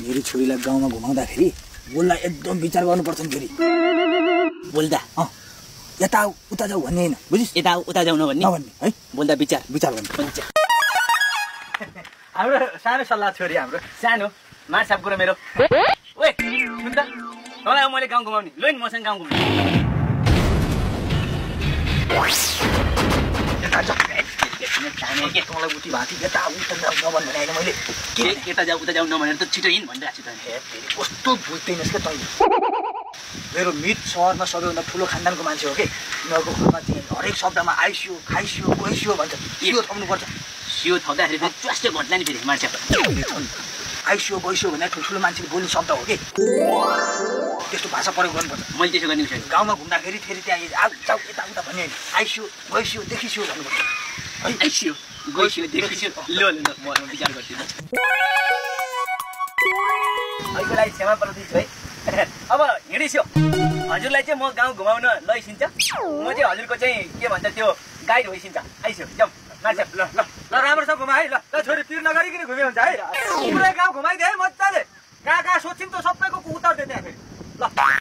मेरो छोरीलाई गाउँमा घुमाउँदाखेरि बोल्दा एकदम विचार गर्नुपर्छ नि फेरि बोल्दा यता उता जाऊ भन्ने हैन बुझिस् यता उता जाऊ नभन्ने है बोल्दा विचार भन्ने हुन्छ हाम्रो सानो सल्लाह छोरी हाम्रो सानो माछाप कुरा मेरो ओए सुन त तँलाई मैले गाउँ घुमाउने ल नि मसँग गाउँ घुमाउने तँलाई उति भाती यता उता जाऊ नभन् भने हैन मैले यता जाऊ उता जाऊ नभनेर त छिटो हिँड भनिरहेको छु त कस्तो बुझ्दैनस् के तैँले मेरो मित सहरमा सबैभन्दा ठुलो खानदानको मान्छे हो के उनीहरूको घरमा चाहिँ हरेक शब्दमा आइसियो खाइसियो गइसियो भन्छ यो थप्नुपर्छ सियो थप्दाखेरि फेरि च्वास्टै घट्ला नि फेरि मान्छे आइसियो गइसियो भने ठुल्ठुलो मान्छेले बोल्ने शब्द हो कि त्यस्तो भाषा प्रयोग गर्नुपर्छ मैले त्यसो गर्ने छैन गाउँमा घुम्दाखेरि फेरि त्यहाँ जाऊ यता उता भन्ने होइन आइसियो गइसियो देखिसियो भन्नुपर्छ है आइसियो गइसियो देखिसियो ल म विचार गर्दिनँ अहिलेको लागि क्षमा पर्दिन्छु है अब हिँडिस्यो हजुरलाई चाहिँ म गाउँ घुमाउन लैसिन्छ म चाहिँ हजुरको चाहिँ के भन्छ त्यो गाइड होइसिन्छ आइस्यो जाउँ मान्छे ल राम्रोसँग घुमा है ल छोरी पिर नगरिकन घुमे हुन्छ है पुरै गाउँ घुमाइदिए है मजाले कहाँ सोध्छिन् त सबैको उत्तर दिने फेरि ल